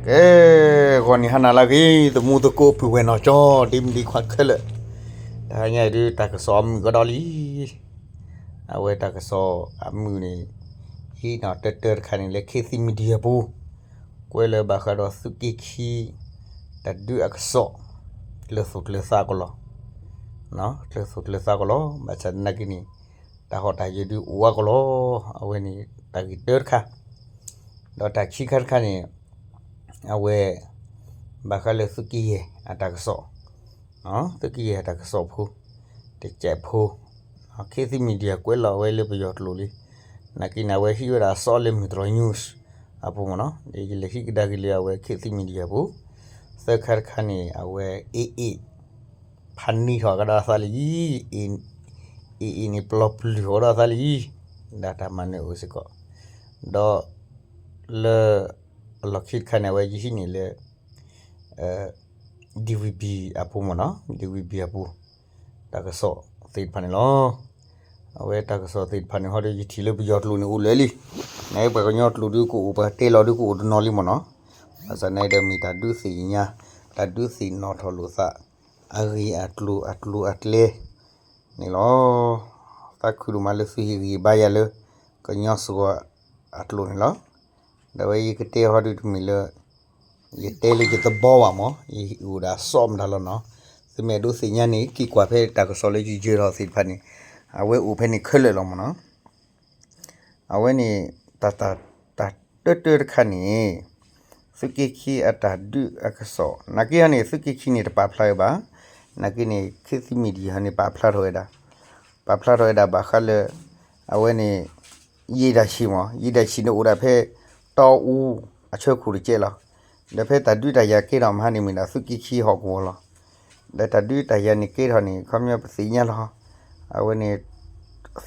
ကဲ, ဂီၤနံၤဟါနၤလၢအဂ့ၤ, သမူသကိးပုၢ်ဝဲၢ်နီၢ်ကၠီ ဒ်မုၢ်ဒံခွါခဲလၢာ်, တဟါညါအံၤဒုး တၢ်ကစီၣ်အမုာ်ကဒီးလံ. အဝဲတၢ်ကစီၣ်အမုာ်န့ၣ် ဟံးန့ၢ်တၢတၢတခါန့ၣ်လၢ ခေတ်သစ် Media ပူၤ, ကွဲးလၢဘၣ်ဃးဒီးသုးက့ခံ တၢ်ဒုးအကစီၣ် ကျၢၤသူၣ်ကျၢၤသးကလီၤ, ကျၢၤသူၣ်ကျၢၤသးကလီၤ, ဘၣ်ဆၣ်သနာ်က့န့ၣ် တၢ်ဟီၣ်တၢ်ယၢၤဒုးအိၣ်ဝဲကလီၤ. အဝဲန့ၣ်တၢ်ဂ့ၢ်တၢတခါ, ဒီးတၢ်ခံခါတခါန့ၣ် အဝဲ ဘၣ်ဃးလၢသုးက့ယဲၢ်အတၢ်ကစီၣ်, သုးက့ယဲၢ်အတၢ်ကစီၣ်ဖိ, တကဲးဖိ, ခေတ်သစ် Media ကွဲးလီၤဝဲလၢပယီၤကျိာ်လံ. နာ်က့န့ၣ် အဝဲဟံးဝဲဒၣ်စီၤလၢ Metro News အပူၤမ့ၢ်နီၤ, ယလဲၤဟံးကဒါက့ၤလၢအဝဲ ခေတ်သစ် Media ပူၤ. သၢခါတခါန့ၣ် အဝဲ AA ဖးန့ၢ်ထီၣ်ကဒီးအသးလံ, AA န့ၣ် ပျီပျုၢ်ထီၣ်ကဒီးအသးလံ, ဒ်တၢ်မၤနၢၤအိၣ်စ့ၢ်ကီး, ဒီး လၢ အလီၢ်ခံတခါန့ၣ် အဝဲယဟံးန့ၢ်လၢ DVB အပူၤမ့ၢ်နီၤ, DVB အပူၤ တၢ်ကစီၣ်သ့ၣ်တဖၣ်န့ၣ်လီၤ. အဝဲတၢ်ကစီၣ်သ့ၣ်တဖၣ်န့ၣ် ဟီဒီးယထံၣ်လၢပယီၤကျိာ်န့ၣ်အိၣ်လၢာ်လံ, နပှၤကညီကျိာ်ဒုးကအိၣ် ပှၤတဲလီၤဒုးကအိၣ်တနီၤလံမ့ၢ်နီၤ, ဘၣ်ဆၣ်န့ၣ်ဒီးမ့ၢ်တၢ်ဒုးသ့ၣ်ညါ, တၢ်ဒုးသ့ၣ်နီၣ်ထီၣ်လိာ်သး အဂ့ၢ်အကျိၤအကျိၤအကျဲ န့ၣ်လီၤ. သးခုဒိၣ်မးလၢသုဟ့ၣ်ဂံၢ်ဘါယၤလၢ ကညီစှီၤအကျိာ်န့ၣ်လီၤ. ဒီးဝဲယကတဲဟီဒုးတမ့ၢ်လၢ ယတဲလၢယသဘီဘၣ်မ့ၢ်, ယအိၣ်ဒၣ်စီမတၤလီၤနီၤ. သုမ့ၢ်အဲၣ်ဒိးသ့ၣ်ညါန့ၣ် က့ၤကွၢ်ဖဲတၢ်ကစီၣ်လၢယယၢၤထီၣ်သ့ၣ်တဖၣ်န့ၣ် အဝဲအိၣ်ဖဲန့ၣ်ခဲလၢာ်လီၤမ့ၢ်နီၤ. အဝဲန့ၣ် တၢ် တၢ် တၢ်တၢတၢတခါန့ၣ် သုးက့ခံအတၢ်ဒုးအကစီၣ် နာ်က့ဟီန့ၣ် သုးက့ခံန့ၣ်တပာ်ဖျါဝဲဘၣ်. နာ်က့န့ၣ် ခေတ်သစ် Media ဟီန့ၣ် ပာ်ဖျါထီၣ်ဝဲဒၣ်, ပာ်ဖျါထီၣ်ဝဲဒၣ်ဘၣ်ဃးလၢ အဝဲန့ၣ် ယ့ၢ်တၢ်ဆံးမ့ၢ်, ယ့ၢ်တၢ်ဆံးန့ၣ်အိၣ်ဒၣ်ဖဲ တီအူအဆၢခိၣ်တကဲလီၤ. ဒီးဖဲတၢ်ဒုးတၢ်ယၤကဲထီၣ်မဟါန့ၣ် မ့ၢ်ဒၣ်သုးက့ခံဟီၣ်ကဝီၤလီၤ. ဒီးတၢ်ဒုးတၢ်ယၤန့ၣ်ကဲထီၣ်န့ၣ် ခီပညီပသ့ၣ်ညါလီၤ. အဝဲန့ၣ်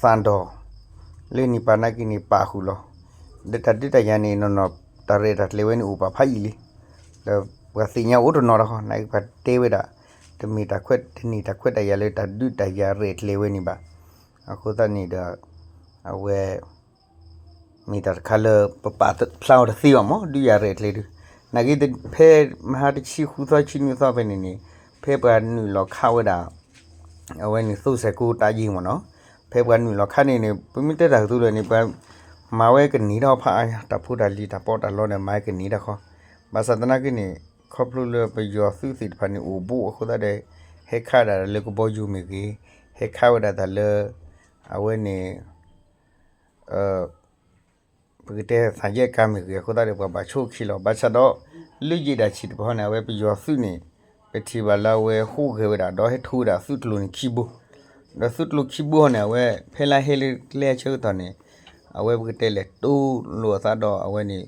သၣ်ဒီၣ် လၢန့ၣ်ပာ်နာ်က့န့ၣ် ပာ်ဃုာ်လီၤ. ဒီးတၢ်ဒုးတၢ်ယၤန့ၣ် နီၢ်နီၢ်တၢ်ရဲၣ်တၢ်ကျဲၤဝဲန့ၣ်အိၣ်ပာ်ဖးယံာ်လံ. ဒီးပှၤသ့ၣ်ညါအိၣ်တနီၤတခီ နာ်က့ပှၤတဲဝဲဒၣ် တမ့ၢ်တၢ်ခွဲးတၢ်ယာ်လၢတၢ်ဒုးတၢ်ယၤရဲၣ်ကျဲၤဝဲန့ၣ်ဘၣ်. အဃိသတးန့ၣ်ဒီး အဝဲ မ့ၢ်တၢ်တခါလၢပပာ်ဖျါအီၤတသ့ဘၣ်မ့ၢ် ဒုးယၤရဲၣ်ကျဲၤဒုး, နာ်က့ဖဲမဟါတဆံဃုသီဆံနွံသီဖဲန့ၣ်န့ၣ် ဖဲပှၤနုာ်လီၤခးဝဲဒၣ် အဝဲန့ၣ်သိစဲးကိတၢ်ယံာ်မ့ၢ်နီၤ, ဖဲပှၤနုာ်လီၤခးန့ၣ်န့ၣ် ပမ့ၢ်တဲတၢ်ကတိၤလၢာ်န့ၣ် ပှၤမၤဝဲကန့ၢ်တၢ်ဖးအါညါ တၢ်ဖိတၢ်လံၤတၢ်ပီးတၢ်လီန့ၣ် မၤဝဲကန့ၢ်တၢ်ဃီ, ဘၣ်ဆၣ်သနာ်က့န့ၣ် ခီဖျိလၢပယီၤသုးသ့ၣ်တဖၣ်န့ၣ်အိၣ်ဘူးအဃိသတးဒီး ဟဲခးဒၣ်လၢကဘီယူၤမ့ၢ်ဂ့ၤ, ဟဲခးဝဲဒၣ်တၢ်လၢ အဝဲန့ၣ် ပကတဲသးယဲၢ်ကါမ့ၢ်ဂ့ၤအဃိသတးဒီး ပှၤဘၣ်ဆိၣ်ခံလီၤ. ဘၣ်ဆၣ်ဒီး လၢယ့ၢ်တၢ်ဆံးတပၤဟီန့ၣ် အဝဲပယီၤသုးန့ၣ် ပထံၣ်ဘၣ်လၢအဝဲဟူးဂဲၤဝဲဒၣ် ဒီးဟဲထူဝဲဒၣ်သုးကျိၤန့ၣ်ခံဘိ, ဒီးသုးကျိၤခံဘိဟီန့ၣ် အဝဲဖဲလၢဟဲလၢကျဲဆၢကတီၢ်န့ၣ် အဝဲပကတဲလဲၤတိလိာ်အသးဒီးအဝဲန့ၣ်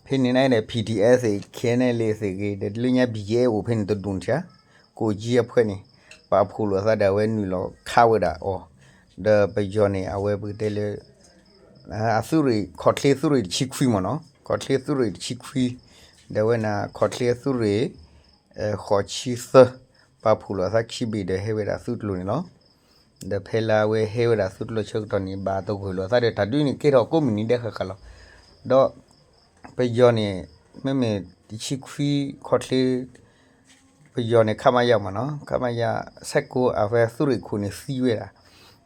ဖဲန့ၣ်န့ၣ်ဒီး PDF သ့ၣ် KNLA သ့ၣ်ဂ့ၤ ဒီးလၢညါ ဘီကဲအိၣ်ဖဲန့ၣ်တဒူၣ်န့ၣ်ဧါ, ကိၣ်ကၠံအဖှဲန့ၣ် ပာ်ဖှိၣ်လိာ်အသးဒီးအဝဲနုာ်လီၤခးဝဲဒၣ်အီၤ, ဒီးပယီၤန့ၣ် အဝဲပကတဲလၢ အသုးရ့ၣ် ခီၣ်ချ့သုးရ့ၣ်တဆံခွံမ့ၢ်နီၤ, ခီၣ်ချ့သုးရ့ၣ်တဆံခွံ, ဒီးဝဲန့ၣ် ခီၣ်ချ့သုးရ့ၣ် ဃိးဆံသၢ ပာ်ဖှိၣ်လိာ်အသးခံဘ့ၣ်ဒီးဟဲဝဲဒၣ်သုးကျိၤန့ၣ်လီၤ. ဒီးဖဲလၢအဝဲဟဲဝဲဒၣ်သုးကျိၤဆၢကတီၢ်န့ၣ် ဘၣ်သဂၢၢ်လိာ်သးဒီးတၢ်ဒုးန့ၣ်ကဲထီၣ်ကိးမုၢ်နံၤဒဲးဃၣ်ဃၣ်လီၤ. ဒီးပယီၤန့ၣ် မ့မ့ၢ်တဆံခွံခီၣ်ချ့ ပယီၤန့ၣ် ခမရ မ့ၢ်နီၤ, ခမရ ဆယ့်ကိုး အဝဲသုးရ့ၣ်ခိၣ်န့ၣ်သံဝဲဒၣ်,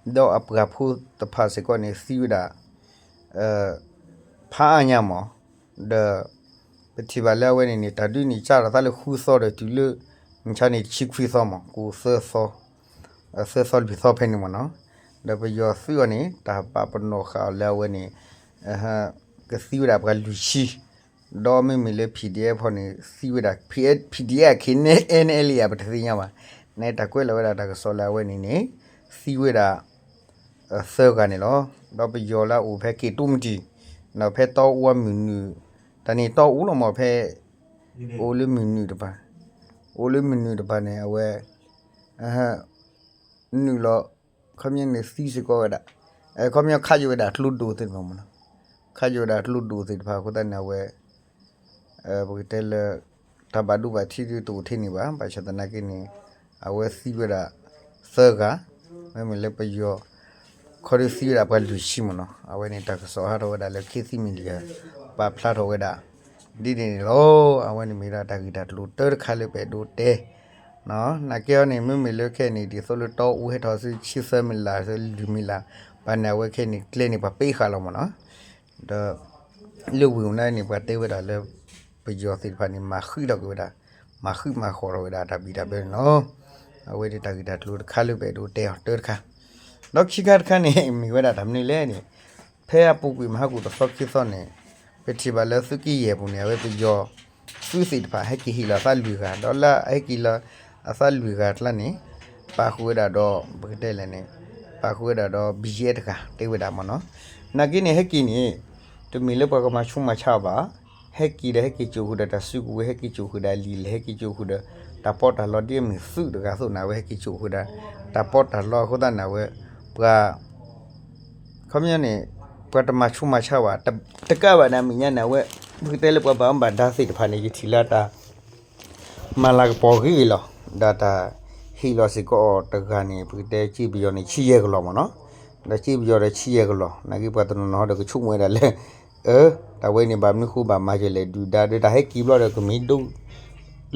ဒီးအပှၤဖိတဖၣ်စ့ၢ်ကီးန့ၣ်သံဝဲဒၣ် ဖးအါညါမ့ၢ်, ဒီး ပထံၣ်ဘၣ်လၢအဝဲန့ၣ်န့ၣ် တၢ်ဒုးန့ၣ်စးထီၣ်သးလၢဃုသီဒီးတုၤလၢ မုၢ်ဆါန့ၣ်တဆံခွံသီမ့ၢ် ကိးသၢသီ သၢသီလွံၢ်သီဖဲန့ၣ်မ့ၢ်နီၤ, ဒီးပယီၤသုးအီၤန့ၣ် တၢ်ပာ်ပနီၣ်ဃာ်အီၤလၢအဝဲန့ၣ် ကသံဝဲဒၣ်ပှၤလွံၢ်ဆံ, ဒီးမ့မ့ၢ်လၢ PDF ဖီန့ၣ် သံဝဲဒၣ် PDF အ KNLA အပတသ့ၣ်ညါဘၣ်, န့ၣ်တၢ်ကွဲးလီၤဝဲဒၣ်တၢ်ကစီၣ်လၢအဝဲန့ၣ်န့ၣ် သံဝဲဒၣ် သၢဂၤန့ၣ်လီၤ. ဒီးပယီၤလၢအအိၣ်ဖဲက့ၤတူမတံၢ်, ဒီးဖဲတီအူအမုၢ်နုာ်, တၢ်န့ၣ်တီအူလီၤမ့ၢ်ဖဲ အိၣ်လၢမုၢ်နုာ်တပၤ, အိၣ်လၢမုၢ်နုာ်တပၤန့ၣ် အဝဲ နုာ်လီၤ ခီပညီန့ၣ်သံစ့ၢ်ကီးဝဲဒၣ်, ခီပညီခးယိာ်ဝဲဒၣ်ကျိဒိၣ်သ့ၣ်တဖၣ်မ့ၢ်နီၤ, ခးယိာ်ဝဲဒၣ်ကျိဒိၣ်သ့ၣ်တဖၣ်အဃိသတးန့ၣ် အဝဲ ပကတဲလၢ တၢ်ဘၣ်ဒိဘၣ်ထံးဒုးတအိၣ်ထဲန့ၣ်ဘၣ်, ဘၣ်ဆၣ်သနာ်က့န့ၣ် အဝဲသံဝဲဒၣ်သၢဂၤ, မ့မ့ၢ်လၢပယီၤ ခီဒုးသံဝဲဒၣ်ပှၤလွံၢ်ဆံမ့ၢ်နီၤ, အဝဲန့ၣ်တၢ်ကစီၣ်ဟးထီၣ်ဝဲဒၣ်လၢ ခေတ်သစ် Media ပာ်ဖျါထီၣ်ဝဲဒၣ် ဒ်န့ၣ်န့ၣ်လီၤ. အဝဲန့ၣ်မ့ၢ်ဒၣ်တၢ်ဂ့ၢ်တၢ်ကျိၤတၢတခါလၢပအဲၣ်ဒိးတဲ နာ်က့အီၤန့ၣ် မ့မ့ၢ်လၢခဲအံၤန့ၣ် ဒ်သိးလၢတီအူဟဲထီၣ်ဆူဆံသၢမံးလး ဆူလွံၢ်မံးလး ဘၣ်န့ၣ် အဝဲခဲအံၤန့ၣ် ကျဲန့ၣ် ပှၤပ့ဃာ်လီၤမ့ၢ်နီၤ. ဒီး လၢဝ့ၢ်ပူၤန့ၣ်န့ၣ် ပှၤတဲဝဲဒၣ်လၢ ပယီၤသ့ၣ်တဖၣ်န့ၣ် မၤဃံးထီၣ်က့ၤဝဲဒၣ် မၤဃံးမၤဃီၤထီၣ်ဝဲဒၣ်တၢ်ဘံၣ်တၢ်ဘၢန့ၣ်လီၤ. အဝဲဒၣ်တၢ်ဂ့ၢ်တၢ်ကျိၤတခါလၢပအဲၣ်ဒိးတဲအီၤတၢတခါ ဒီးခံခါတခါန့ၣ် မ့ၢ်ဝဲဒၣ်တၢ်မနုၤလဲၣ်န့ၣ် ဖဲအပူၤကွံာ်မဟါကိၣ်တသီခံသီန့ၣ် ပထံၣ်ဘၣ်လၢသုးက့ယဲၢ်ပူၤန့ၣ် အဝဲပယီၤ သုးသ့ၣ်တဖၣ် ဟဲက့ၤဟ့ၣ်လီၤအသးလွံၢ်ဂၤ ဒီးလၢအဟဲက့ၤလီၤအသးလွံၢ်ဂၤအကျါန့ၣ် ပာ်ဃုာ်ဝဲဒၣ်ဒီး ပကတဲလဲၣ်န့ၣ် ပာ်ဃုာ်ဝဲဒၣ်ဒီး ဘံယဲၢ် တဂၤ တဲဝဲဒၣ်မ့ၢ်နီၤ. နာ်က့န့ၣ် ဟဲက့ၤန့ၣ် တမ့ၢ်လၢပှၤကမၤဆူးမၤဆါအီၤဘၣ်. ဟဲက့ၤဒီး ဟဲက့ၤစိာ်ဃုာ်ဒီးတၢ်စုကဝဲၤ ဟဲက့ၤစိာ်ဃုာ်ဒီးလံာ်လဲၢ် ဟဲက့ၤစိာ်ဃုာ်ဒီး တၢ်ပီးတၢ်လီဒ်အမ့ၢ်သုးတဂၤအသိးန့ၣ် အဝဲဟဲက့ၤစိာ်ဃုာ်ဒီး တၢ်ပီးတၢ်လီအဃိသတးန့ၣ် အဝဲ ပှၤ ခီပညီန့ၣ် ပှၤတမၤဆူးမၤဆါဘၣ် တကးဘၣ်န့ၣ် အမဲာ်ညါန့ၣ် အဝဲ ပကတဲလၢပှၤဘၣ်မူဘၣ်ဒါသ့ၣ်တဖၣ်န့ၣ် ယထံၣ်လၢတၢ် မၤလၤကပီၤဂ့ၤဂ့ၤလီၤ. ဒီးတၢ်ဟ့ၣ်လီၤစ့ၢ်ကီးအီၤတဂၤန့ၣ် ပကတဲစ့ပယီၤန့ၣ် ဆံယဲၢ်ကလီၤမ့ၢ်နီၤ. ဒီးစ့ပယီၤဒီးဆံယဲၢ်ကလီၤ နာ်က့ပှၤတနီၤနီၤဒီးကဆိကမိၣ်ဝဲဒၣ်လၢ အၢ တၢ်ဝဲန့ၣ်ဘၣ်မနုၤဃိဘၣ်မၤယဲၢ်လဲၣ် ဒုၣ်ဒါ ဒီးတၢ်ဟဲက့ၤဘျီဒီးကမ့ၢ်ဒိ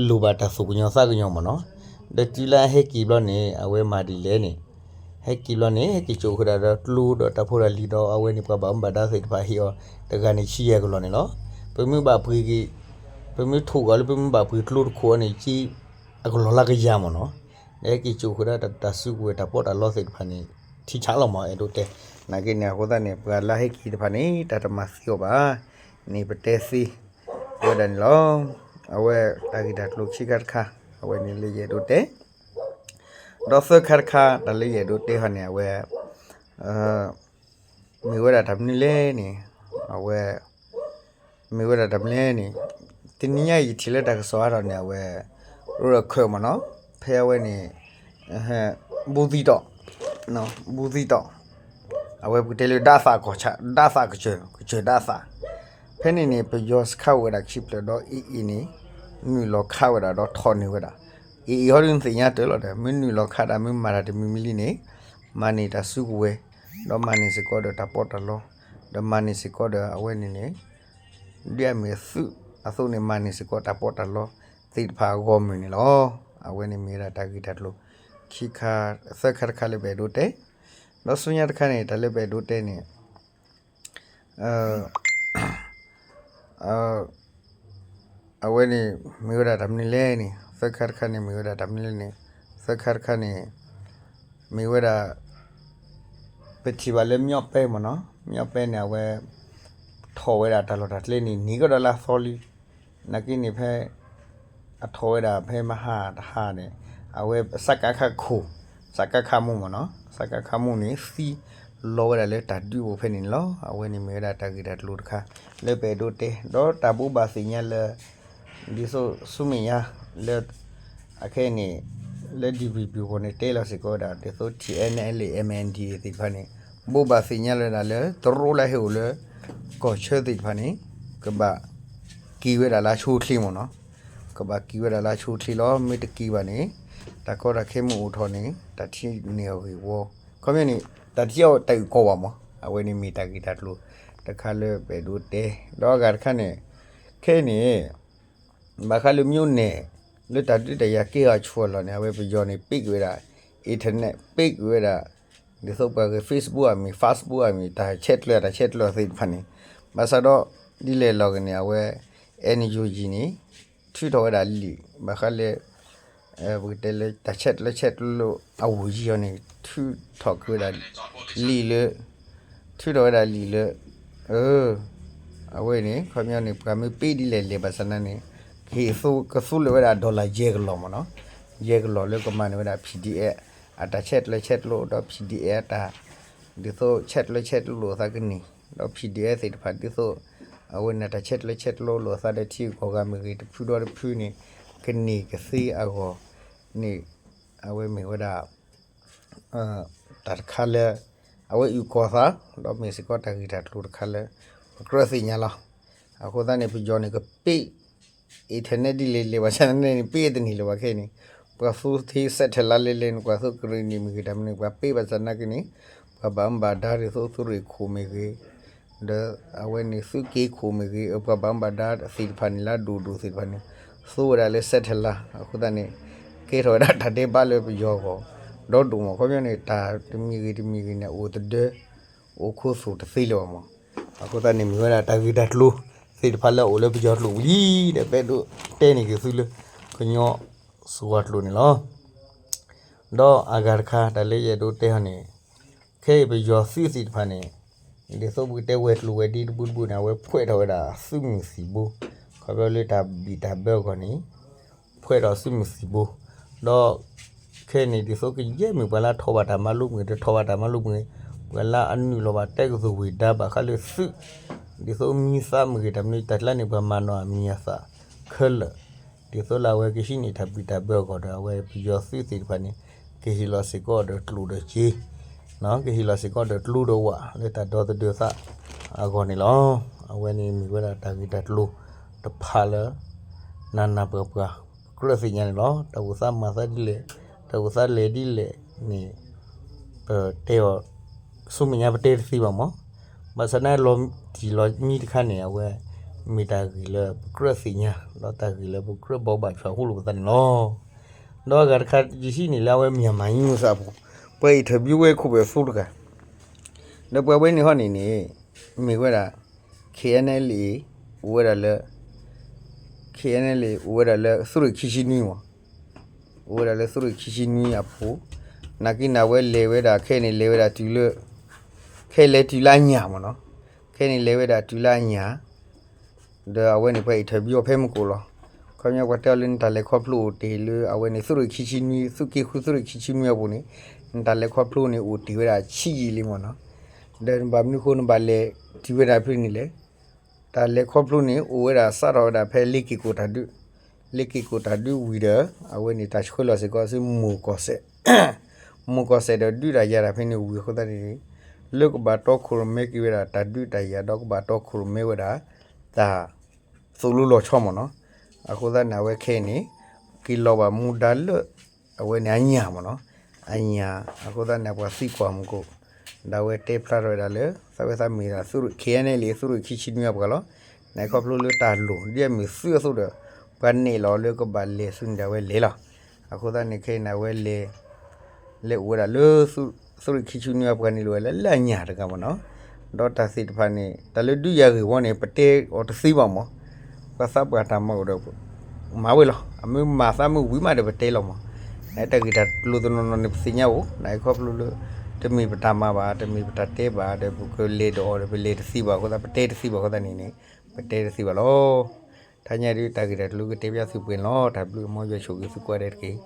လိၣ်ဘၣ်တၢ်သူၣ်ကညီၤသးကညီၤမ့ၢ်နီၤ. ဒီးတုၤလၢအဟဲက့ၤဘျီန့ၣ် အဝဲမၤဒ်လဲၣ်န့ၣ် ဟဲက့ၤဘျီန့ၣ် ဟဲက့ၤစိာ်ဃုာ်ဒၣ်ဒီးကျိဒီးတၢ်ဖိတၢ်လံၤဒီး အဝဲန့ၣ်ပှၤဘၣ်မူဘၣ်ဒါသ့ၣ်တဖၣ်ဟ့ၣ်အီၤတဂၤန့ၣ် ဆံယဲၢ်ကလီၤန့ၣ်လီၤ. ပမ့ၢ်ဘၣ်ပှ့ၤက့ၤ ပမ့ၢ်ထိၣ်ကီၤလၢပမ့ၢ်ဘၣ်ပှ့ၤကျိတခိၣ်အီၤန့ၣ် က့ အကလီၤလၢကယၤမ့ၢ်နီၤ. ဒီးဟဲက့ၤစိာ်ဃုာ်ဒၣ်တၢ်စုကဝဲၤတၢ်ပီးတၢ်လီသ့ၣ်တဖၣ်န့ၣ် ထံဆးလီၤမ့ၢ် အဲၣ်ဒိးတဲ နာ်က့န့ၣ် အဃိသတးန့ၣ် ပှၤလၢဟဲက့ၤတဖၣ်န့ၣ် တၢ်တမၤသံအီၤဘၣ်န့ၣ် ပတဲသ့ဝဲဒၣ်န့ၣ်လီၤ. အဝဲတၢ်ဂ့ၢ်တၢ်ကျိၤခံခါတခါ အဝဲန့ၣ်လၢယအဲၣ်ဒိးတဲ ဒီးသၢခါတခါ တၢ်လၢယအဲၣ်ဒိးတဲဟီန့ၣ် အဝဲ မ့ၢ်ဝဲဒၣ်တၢ်မနုၤလဲၣ်န့ၣ် အဝဲ မ့ၢ်ဝဲဒၣ်တၢ်မနုၤလဲၣ်န့ၣ် တနံၤညါအံၤယထံၣ်လၢတၢ်ကစီၣ်အါထီၣ်န့ၣ် အဝဲ ရိၣ်ဒီးခၢၣ်မ့ၢ်နီၤ ဖဲအဝဲန့ၣ် ဘူးသီးတီး ဘူးသီးတီး အဝဲပကတဲလၢဒၣ်သးကီၢ်ဆၣ် ဒၣ်သးကစၢၢ် ကစၢၢ်ဒၣ်သး ဖဲန့ၣ်န့ၣ် ပယီၤစခါအိၣ်ဝဲဒၣ်ခံဖျၢၣ်ဒီး အ့ၣ်အ့ၣ်န့ၣ် နုာ်လီၤခးဝဲဒၣ်ဒီးထီၣ်န့ၢ်ဝဲဒၣ် အ့ၣ်အ့ၣ်ဟီဒုး နသ့ၣ်ညါတၢ်လီၤဒီး မ့ၢ်နုာ်လီၤခးတၢ် မ့ၢ်မၤတၢ်တမံၤမံၤလံန့ၣ် မၤန့ၢ်တၢ်စုကဝဲၤ ဒီးမၤန့ၢ်စ့ၢ်ကီးဒီးတၢ်ပီးတၢ်လီ ဒီးမၤန့ၢ်စ့ၢ်ကီးဒီးအဝဲန့ၣ်န့ၣ် ဒ်အမ့ၢ်သုးအသိးန့ၣ် မၤန့ၢ်စ့ၢ်ကီးတၢ်ပီးတၢ်လီသ့ၣ်တဖၣ်အဂီၢ်မုၢ်န့ၣ်လီၤ. အဝဲန့ၣ်မ့ၢ်ဝဲဒၣ်တၢ်ဂ့ၢ်တၢ်ကျိၤ ခံခါ သၢခါတခါလၢပအဲၣ်ဒိးတဲ ဒီးဆူညါတခါန့ၣ် တၢ်လၢပအဲၣ်ဒိးတဲန့ၣ် အဝဲန့ၣ် မ့ၢ်ဝဲဒၣ်တၢ်မနုၤလဲၣ်န့ၣ် သၢခါတခါန့ၣ် မ့ၢ်ဝဲဒၣ်တၢ်မနုၤလဲၣ်န့ၣ် သၢခါတခါန့ၣ် မ့ၢ်ဝဲဒၣ် ပထံၣ်ဘၣ်လၢ မၠီၣ်ပဲမ့ၢ်နီၤ မၠီၣ်ပဲန့ၣ် အဝဲ ထီၣ်ဝဲဒၣ်တၢ်လီၢ်တၢ်ကျဲန့ၣ် နံၤကဒီးလၢအသီလံ နာ်က့န့ၣ်ဖဲ အထီၣ်ဝဲဒၣ်ဖဲမဟါတဟါန့ၣ် အဝဲ စကခ ခိၣ် စကခ မူမ့ၢ်နီၤ စကခ မူန့ၣ် သံလီၤဝဲဒၣ်လၢတၢ်ဒုးအိၣ်ဖဲန့ၣ်န့ၣ်လီၤ. အဝဲန့ၣ်မ့ၢ်ဝဲဒၣ်တၢ်ဂ့ၢ်တၢ်ကျိၤတခါ လၢပအဲၣ်ဒိးတဲ ဒီးတၢ်ဘိးဘၣ်သ့ၣ်ညါလၢ ဒ်သိးဆူမဲာ်ညါလၢ အခဲအံၤန့ၣ် လၢ DVB အဂီၢ်န့ၣ် တဲလီၤစ့ၢ်ကီးဝဲဒၣ် ဒ်သိး TNLA MNDAA သ့ၣ်တဖၣ်န့ၣ် ဘိးဘၣ်သ့ၣ်ညါလၢဒၣ်လၢ တရူးလၢဟဲအိၣ်လၢ ကီၢ်ဆၢသ့ၣ်တဖၣ်န့ၣ် ကဘၣ်က့ၤဝဲဒၣ်လၢအဆိအချ့မ့ၢ်နီၤ ကဘၣ်က့ၤဝဲဒၣ်လၢအဆိအချ့လီၤ. မ့ၢ်တက့ၤဘၣ်န့ၣ် တၢ်ကီတၢ်ခဲမ့ၢ်အိၣ်ထီၣ်န့ၣ် တၢ်ထံၣ်န့ၢ်အဂ့ၢ်ဝီ ခီပညီန့ၣ် တၢ်ထံၣ်အီၤတၢ်အုၣ်ကီၤဘၣ်မး အဝဲန့ၣ်မ့ၢ်တၢ်ဂ့ၢ်တၢ်ကျိၤတခါလၢပအဲၣ်ဒိးတဲ ဒီးအဂၤတခါန့ၣ် ခဲအံၤန့ၣ် ဘၣ်ဃးလၢ မြို့နယ် လၢတၢ်ဒုးတၢ်ယၤကဲအီၤဆူအလီၢ်န့ၣ် အဝဲပယီၤန့ၣ် ပိတ်ကွံာ်ဝဲဒၣ် internet ပိတ်ကွံာ်ဝဲဒၣ် ဒ်သိးပှၤဂ့ၤ Facebook အမံၤ Facebook အမံၤ တၢ်ဆဲးကျၢ တၢ်ဆဲးကျၢသ့ၣ်တဖၣ်န့ၣ် ဘၣ်ဆၣ်ဒီး ဒ်လဲၣ်လီၤက့ၤန့ၣ် အဝဲ NUG န့ၣ် ထုးထီၣ်ဝဲဒၣ်လံာ် ဘၣ်ဃးလၢ ပကတဲလၢ တၢ်ဆဲးကျၢဆဲးကျၢလိာ်အဝူၤယံၤအီၤန့ၣ် ထုးထီၣ်က့ၤဝဲဒၣ် လံာ်လၢ ထုးထီၣ်ဝဲဒၣ်လံာ်လၢ အဝဲန့ၣ် ခီပညီန့ၣ် ပှၤမ့ၢ်ပ့ဒ်လဲၣ်လဲၣ်ဘၣ်ဆၣ်နာ်န့ၣ် ကဟ့ၣ်ကသူလၢၤဝဲဒၣ် dollar ယဲၢ်ကလီၢ်မ့ၢ်နီၤ ယဲၢ်ကလီၢ်လၢကမၤန့ၢ်ဝဲဒၣ် PDF အတၢ်ဆဲးကျၢဆဲးကျိဒီး PDF အတၢ် ဒ်သိးဆဲးကျၢဆဲးကျိလိာ်အသးကန့ၢ် ဒီး PDF သ့ၣ်တဖၣ်ဒ်သိး အဝဲန့ၣ်တၢ်ဆဲးကျၢဆဲးကျိလိာ်အသးဒီးထံဂုၤကီၢ်ဂၤမ့ၢ်ဂ့ၤ တဖုဒီးတဖုန့ၣ် ကန့ၢ်ကသ့အဂီၢ်န့ၣ် အဝဲမ့ၢ်ဝဲဒၣ် တၢ်တခါလၢ အဝဲအုၣ်ကီၤသး ဒီးမ့ၢ်စ့ၢ်ကီးတၢ်ဂ့ၢ်တၢ်ကျိၤတခါလၢ ပကြၢးသ့ၣ်ညါလီၤ. အဃိသတးန့ၣ် ပယီၤန့ၣ် ကပ့ၢ် internet ဒ်လဲၣ်လဲၣ်ဘၣ်ဆၣ်န့ၣ် ပ့ၢ်တန့ၢ်လၢၤဘၣ်ခဲအံၤန့ၣ် ပှၤသူထံ satellite လဲၣ်လဲၣ်န့ၣ် ပှၤသူကရံၣ်နံၣ်မ့ၢ်ဂ့ၤ တၢ်မနုၤ ပှၤပ့ၢ်ဘၣ်ဆၣ်နာ်က့န့ၣ် ပှၤဘၣ်မူဘၣ်ဒါဒ်သိးသုးရ့ၣ်ခိၣ်မ့ၢ်ဂ့ၤ ဒီးအဝဲန့ၣ်သုးက့ခိၣ်မ့ၢ်ဂ့ၤ အပှၤဘၣ်မူဘၣ်ဒါသ့ၣ်တဖၣ်န့ၣ် လၢအဒိၣ်ဒိၣ်သ့ၣ်တဖၣ်န့ၣ် သိဝဲဒၣ်လၢ satellite အဃိသတးန့ၣ် ကဲထီၣ်ဝဲဒၣ်တၢ်ဒဲးဘးလၢပယီၤအဂီၢ် ဒီဒိၣ်မး ခီပညီန့ၣ် တၢ်တမံၤဂ့ၤတမံၤဂ့ၤန့ၣ် အိၣ်တဒၢ အိၣ်ခိသိၣ်တသ့လၢၤဘၣ်မး. အဃိသတးန့ၣ် မ့ၢ်ဝဲဒၣ်တၢ်ဂ့ၢ်တၢ်ကျိၤသ့ၣ်တဖၣ်လၢအအိၣ်လၢပယီၤကျိာ်ပူၤလံ ဒီးပအဲၣ်ဒိးတဲန့ၢ်က့ၤသုလၢ ကညီစှီၤကျိာ်န့ၣ်လီၤ. ဒီးအဂၤတခါ တၢ်လၢယအဲၣ်ဒိးတဲဟီန့ၣ် ခဲအံၤပယီၤသုးသ့ၣ်တဖၣ်န့ၣ် ဒ်သိးပကတဲဝဲၤကျိၤဝဲၤဒ့တဘိတဘိန့ၣ် အဝဲဖှဲးထီၣ်ဝဲဒၣ်သုးမုၢ်သံၣ်ဘိ ခီဖျိလၢတၢ်ဘံၣ်တၢ်ဘၢအဂီၢ်န့ၣ် ဖှဲးထီၣ်သုးမုၢ်သံၣ်ဘိ ဒီး ခဲအံၤန့ၣ် ဒ်သိးကယဲၢ်မ့ၢ်ပှၤလၢအထီၣ်ဘၣ်တၢ်မၤလိမ့ၢ်ဂ့ၤ တထီၣ်ဘၣ်တၢ်မၤလိမ့ၢ်ဂ့ၤ ပှၤလၢအနုာ်လီၤဘၣ်တဲကသိၣ်ဝ့ၢ်ဒါဘၣ်ဃးလၢသုး ဒ်သိးမံသးမ့ၢ်ဂ့ၤ တၢ်မနုၤတၢ်ကျါန့ၣ် ပှၤမၤနီၣ်အမံၤအသၣ်ခဲလၢာ် ဒ်သိးလၢအဝဲကဟံးန့ၢ်တၢ်ဘံၣ်တၢ်ဘၢအဂီၢ်ဒီး အဝဲပယီၤသုးသ့ၣ်တဖၣ်န့ၣ် ကဟ့ၣ်လီၤစ့ၢ်ကီးဒီးကျိၣ်ဒီးစ့ ကဟ့ၣ်လီၤစ့ၢ်ကီးဒီးကျိဒီးဝၣ် လၢတၢ်ဒီသဒၢသးအဂီၢ်န့ၣ်လီၤ. အဝဲန့ၣ်မ့ၢ်ဝဲဒၣ်တၢ်ဂ့ၢ်တၢ်ကျိၤတဖၣ်လၢ နးနးပှၤပှၤ ကြၢးသ့ၣ်ညါန့ၣ်လီၤ. တၢ်အိၣ်သးမၤသးဒ်လဲၣ်, တၢ်အိၣ်သးလဲၤဒ်လဲၣ်န့ၣ် ပတဲအီၤ ဆူမဲာ်ညါပတဲတသ့ဘၣ်မး. ဘၣ်ဆၣ်န့ၣ်လီၤတံၢ်လီၤမံတခါန့ၣ် အဝဲ မ့ၢ်တၢ်ဂ့ၢ်လၢပကြၢးသ့ၣ်ညါ ဒီးတၢ်ဂ့ၢ်လၢပကြၢးဘိးဘၣ်ဆှၢဃိလိာ်ပသးန့ၣ်လီၤ. ဒီးအဂၤတခါယဟံးန့ၢ်လၢအဝဲ မြန်မာ့အရေး အပူၤ ပှၤ interview ဝဲခိၣ်ပှဲၤသိတဂၤ ဒီးပှၤဝဲန့ၣ်ဟီန့ၣ်န့ၣ် မ့ၢ်ဝဲဒၣ် KNLA အိၣ်ဝဲဒၣ်လၢ KNLA အိၣ်ဝဲဒၣ်လၢသုးရ့ၣ်ခံဆံနွံမး, အိၣ်ဝဲဒၣ်လၢသုးရ့ၣ်ခံဆံနွံအပူၤ, နာ်က့န့ၣ် အဝဲလဲၤဝဲဒၣ် ခဲအံၤန့ၣ် လဲၤဝဲဒၣ်တုၤလၢ ခဲအံၤလဲၤတုၤလၢအညၣ်မးနီၤ, ခဲအံၤန့ၣ် လဲၤဝဲဒၣ်တုၤလၢအညၣ် ဒီးအဝဲန့ၣ် ပှၤ interview အီၤဖဲမုၢ်ကိၣ်လီၤ. ခီပညီပှၤတဲအီၤလၢနတၢ်လဲၤခီဖျိအိၣ်တ့ၢ်လၢအဝဲန့ၣ် သုးရ့ၣ်ခံဆံနွံ သုးက့ဃု သုးရ့ၣ်ခံဆံနွံအပူၤန့ၣ် နတၢ်လဲၤခီဖျိန့ၣ် အိၣ်တ့ၢ်ဝဲဒၣ်ဆံးယံာ်လံမးနီၤ. ဒီးနဘၣ်မနုၤဃိ နဘၣ်လဲၤတုၤဝဲဒၣ်ဖဲန့ၣ်လဲၣ်. တၢ်လဲၤခီဖျိန့ၣ် အိၣ်ဝဲဒၣ်စးထီၣ်ဝဲဒၣ်ဖဲလ့က့ၤကိၣ်တၢ်ဒုး, လ့က့ၤကိၣ်တၢ်ဒုးဝံၤဒီး အဝဲန့ၣ် တၢ်ဆှၢလီၤစ့ၢ်ကီးဆူ မိၢ်ကီၢ်စဲၣ် မိၢ်ကီၢ်စဲၣ်ဒီးဒုးတၢ်ယၤတၢ်ဖဲန့ၣ်ဝံၤအဃိသတးန့ၣ် လၢကဘၣ်တီခိၣ်ရိၣ်မဲက့ၤဝဲဒၣ်တၢ်ဒုးတၢ်ယၤ ဒီးကဘၣ်တီခိၣ်ရိၣ်မဲဝဲဒၣ် တၢ်သိၣ်လိလီၤဆီမးနီၤ. အဃိသတးန့ၣ် အဝဲခဲအံၤန့ၣ် က့ၤလီၤဘၣ်မူဒါလၢ အဝဲန့ၣ်အညၣ်မးနီၤ, အညၣ် အဃိသတးန့ၣ် ပှၤသံကွၢ်မူကိၣ် ဒီးအဝဲတဲဖျါထီၣ်ဝဲဒၣ်လၢ သးဝဲသးမ့ၢ်ဒၣ် KNLA သုးရ့ၣ်ခံဆံနွံအပှၤလီၤ. န့ၣ်ခီဖျိလၢတၢ်လိၣ် ဒ်အမ့ၢ်သုးအသိးဒီး ပှၤနဲၣ်လီၤလၢကဘၣ်လဲၤဆူန့ၣ်ဒီးအဝဲလဲၤလီၤ. အဃိသတးန့ၣ် ခဲအံၤန့ၣ် အဝဲလဲၤ လဲၤအိၣ်ဝဲဒၣ်လၢ သုးရ့ၣ်ခံဆံနွံအပှၤန့ၣ် လီၤဝဲလၢလၢအညၣ်တဂၤမးနီၤ. ဒီးတၢ်သ့ၣ်တဖၣ်န့ၣ် တၢ်လၢဒုးယၤဂ့ၢ်ဝီန့ၣ် ပတဲအီၤတသ့ဘၣ်မး, ပှၤသးပှၢ်တၢ်မၤအိၣ်ဒီး မၤဝဲလီၤ. အမ့ၢ်မၤသးမ့ၢ်ဝံၤမးဒီးပတဲလီၤမး. နတၢ်ဂ့ၢ်တၢ်ကျိၤတနီၤနီၤန့ၣ် ပသ့ၣ်ညါအိၣ် နခီဖျိလၢ တမ့ၢ်ပတၢ်မၤဘၣ် တမ့ၢ်ပတၢ်တဲဘၣ်ဒီး ပကလဲၤဒီးအီၤဒီး ပလဲၤတသ့ဘၣ်အဃိသတး ပတဲတသ့ဘၣ်အဃိသတးန့ၣ်န့ၣ် ပတဲတသ့ဘၣ်လီၤ. တဟါညါဒုး တၢ်ဂ့ၢ်တၢ်ကျိၤကတဲဘၣ်သုပှဲၤန့ၣ်လီၤ. တၢ်ဘျုး မ်ယွၤဆိၣ်ဂ့ၤသုကိးဂၤဒဲးတက့ၢ်.